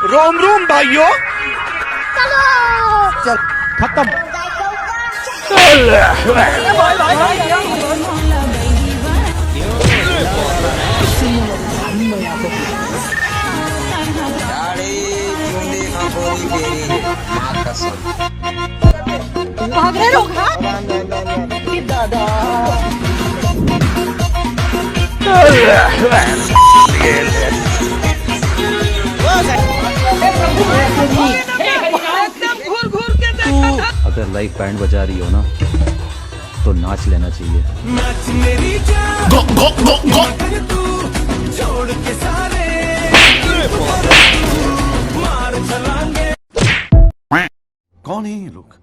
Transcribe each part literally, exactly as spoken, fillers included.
रोम रोम भाइयों। चल, खत्म। भाग रहे लोग, हाँ? अगर लाइव बैंड बजा रही हो ना, तो नाच लेना चाहिए। कौन है ये लोग?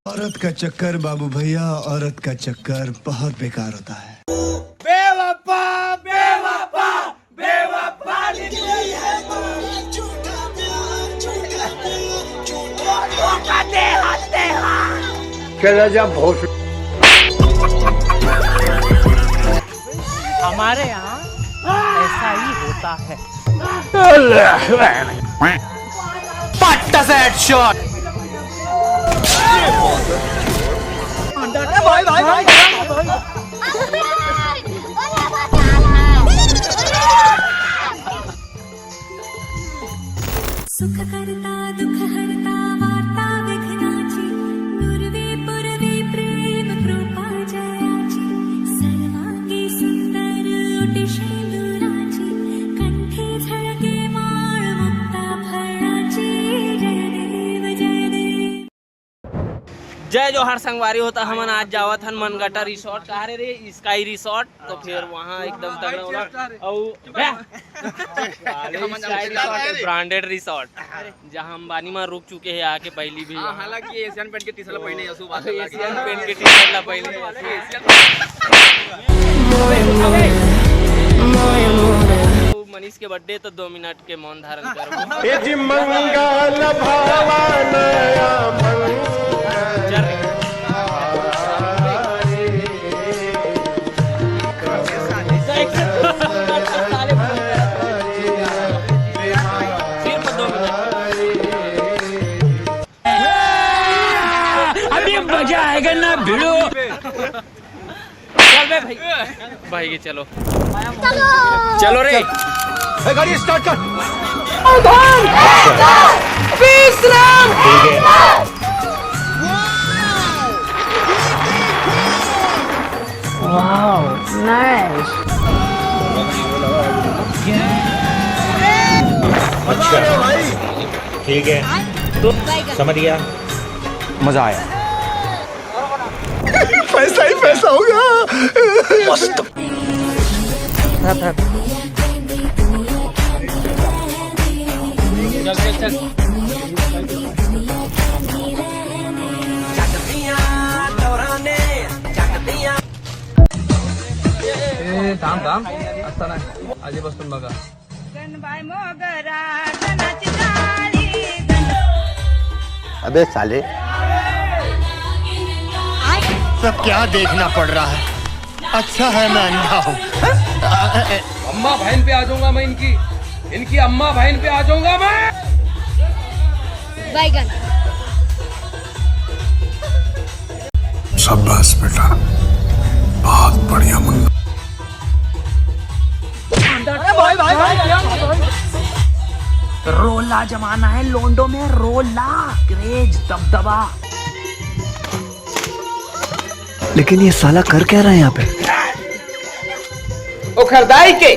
औरत का चक्कर बाबू भैया, औरत का चक्कर बहुत बेकार होता है। बेवफा, बेवफा, बेवफा निकली है तू। झूठा प्यार, झूठा प्यार, झूठा प्यार। धोखा दे, हंसते हैं। चला जा भोस। हमारे यहाँ ऐसा ही होता है। पट्टा से हेडशॉट। भाई, भाई, भाई, भाई। सुखकर्ता दुःखहर्ता वार्ता विघ्नाची, नुरवी पुरवी प्रेम कृपा जयाची, सर्वांगी सुंदर उटी शेंदुराची, कंठी झळके माळ मुक्ता फळाची। जय देव, जय देव। जय जोहार संगवारी हो, त हमन आज जावत हन मनगटा रिसोर्ट, कहा रे रे, स्काई रिसोर्ट। तो फिर वहाँ एकदम तगड़ा होला। अउ बे, साले स्काई रिसोर्ट, ब्रांडेड रिसोर्ट, जहाँ अंबानी मा रुक चुके हैं आके पहली भी। हाँ, हालांकि ये एशियन पेंट के टी-शर्ट पहने हैं, असु बात अलग है। एशियन पेंट के टी-शर्ट ला पहने हैं। Asian paint. मनीष के बर्थडे तो दो मिनट के मौन धारण करबो। ए जी मंगल भवन मंगल। अभी मजा आएगा ना भिड़ो। चल बे भाई। भाई के चलो। चलो। चलो रे। ए, गाड़ी स्टार्ट कर। विश्राम। ठीक है। Wow, nice। अच्छा, ठीक है, तो समझ गया। मजा आया। पैसा ही पैसा होगा। मस्त। ए, थांब, थांब। असं नाही. आधीपासून बघा. अबे साले, सब क्या देखना पड़ रहा है? अच्छा है मैं अंधा हूँ। अम्मा बहन पे आ जाऊंगा मैं इनकी, इनकी अम्मा बहन पे आ जाऊंगा मैं। बैगन। शाबाश बेटा, बहुत बढ़िया मुन्ना। अरे भाई, भाई, भाई, भाई। रोला जमाना है लोंडो में, रोला, क्रेज, दबदबा। लेकिन ये साला कर क्या रहा है यहाँ पे? ओखर दाई के,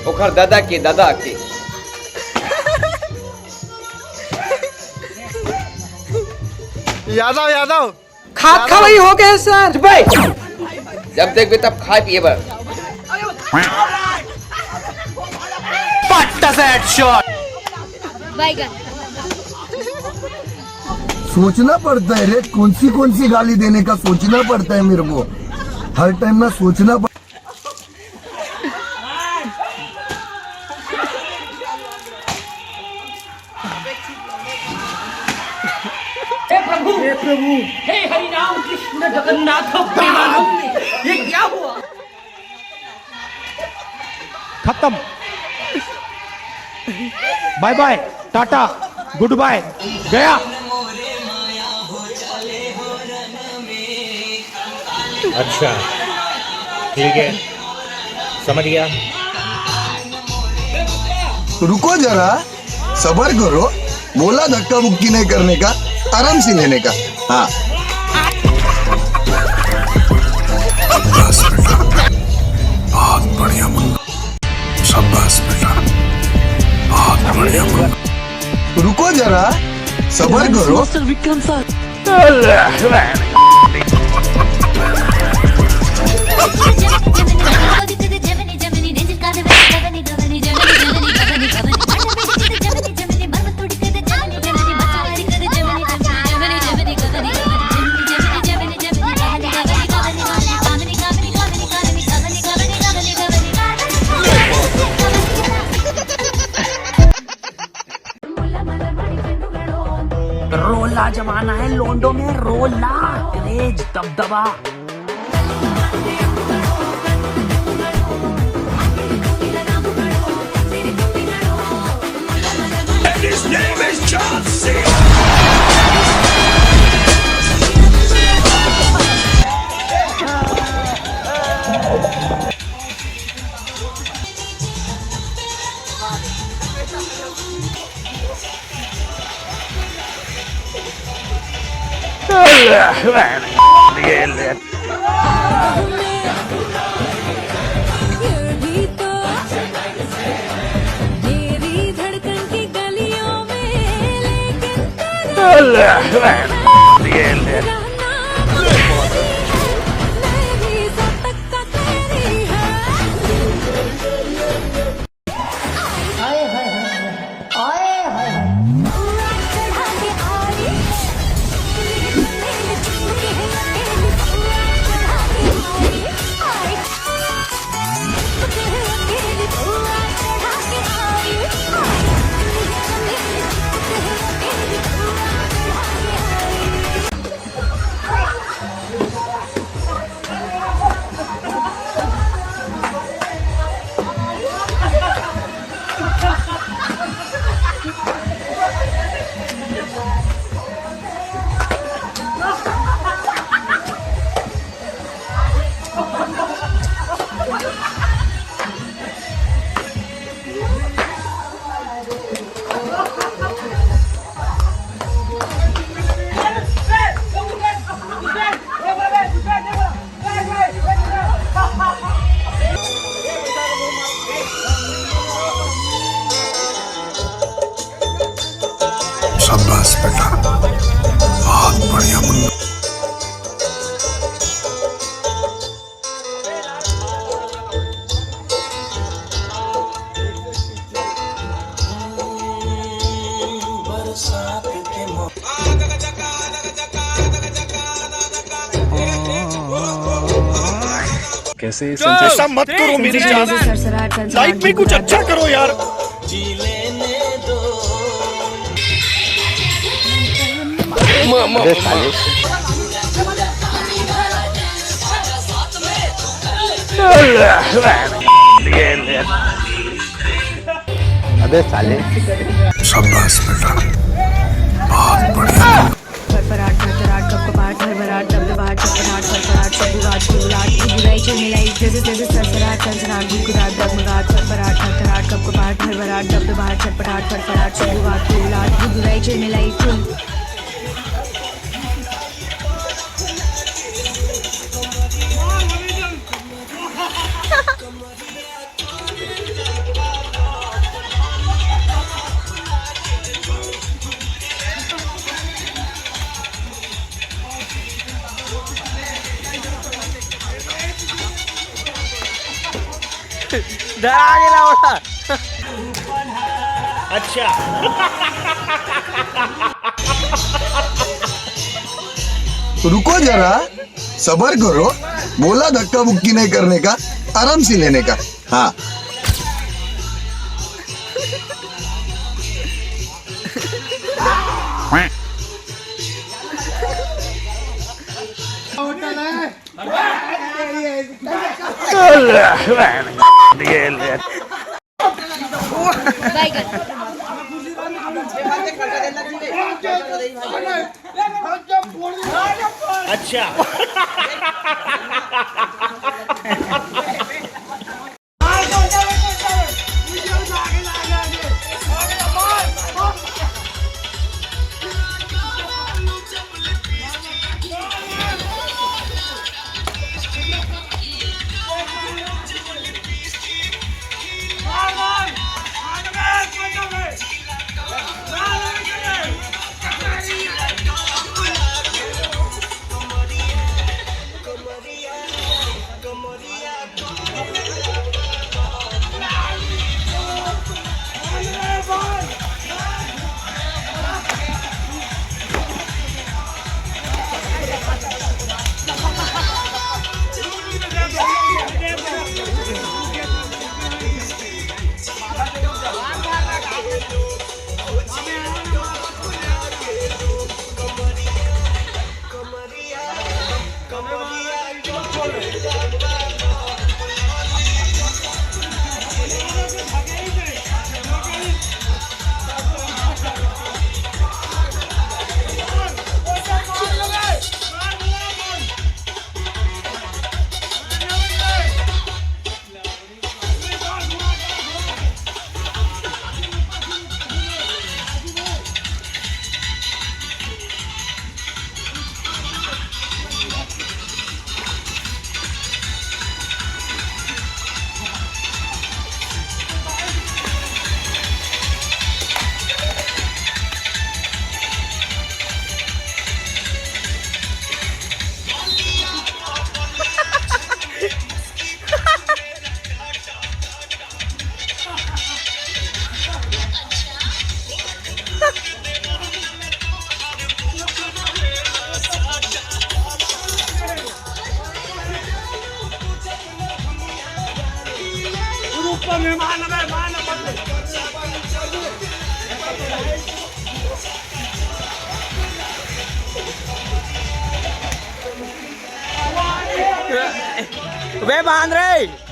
ओखर दादा के दादा के। यादव, यादव। खात खवई हो गए सर। चुप बे। जब देखबे तब खाए पिए बर। पट्टा से हेडशॉट। बैगन। सोचना पड़ता है रे, कौन सी कौन सी गाली देने का सोचना पड़ता है मेरे को। हर टाइम ना सोचना पड़- हे प्रभु, हे प्रभु, हे हरि राम कृष्ण जगन्नाथ प्रेमानंद, ये क्या हुआ? खत्म। बाय बाय, टाटा, गुड बाय, गया। अच्छा, ठीक है, समझ गया। रुको जरा, सबर करो। बोला धक्का मुक्की नहीं करने का, आराम से लेने का। हाँ। बस बेटा, बहुत बढ़िया मुन्ना। शाबाश बेटा, बहुत बढ़िया मुन्ना। रुको जरा, सबर करो। रोला जमाना है लोंडो में, रोला। क्रेज, दबदबा। And his name is John Cena. शाबाश बेटा, बहुत बढ़िया मुन्ना। कैसे ऐसा मत करो मेरी जान, लाइफ में कुछ अच्छा करो यार। अबे साले। शाबाश बेटा, बहुत बढ़िया। फरफराट, थरथराट, कपकपाट, हरभराट, दबदबाट, चटपटाट, फरफराट, शब्दवाट, गुलगुलाट, गुदगुदाई, चुलमिलाई, जैसे तैसे सरसराट, सनसनाट, गुदगुदाट, डगमगाट, फरफराट, थरथराट, कपकपाट, हरभराट, दबदबाट, चटपटाट, फरफराट, शब्दवाट, गुलगुलाट, गुदगुदाई, चुलमिलाई, चुल- धरा गेला ओला। अच्छा। रुको जरा, सबर करो। बोला धक्का मुक्की नहीं करने का, आराम से लेने का। हाँ। अच्छा। बे बांध रे।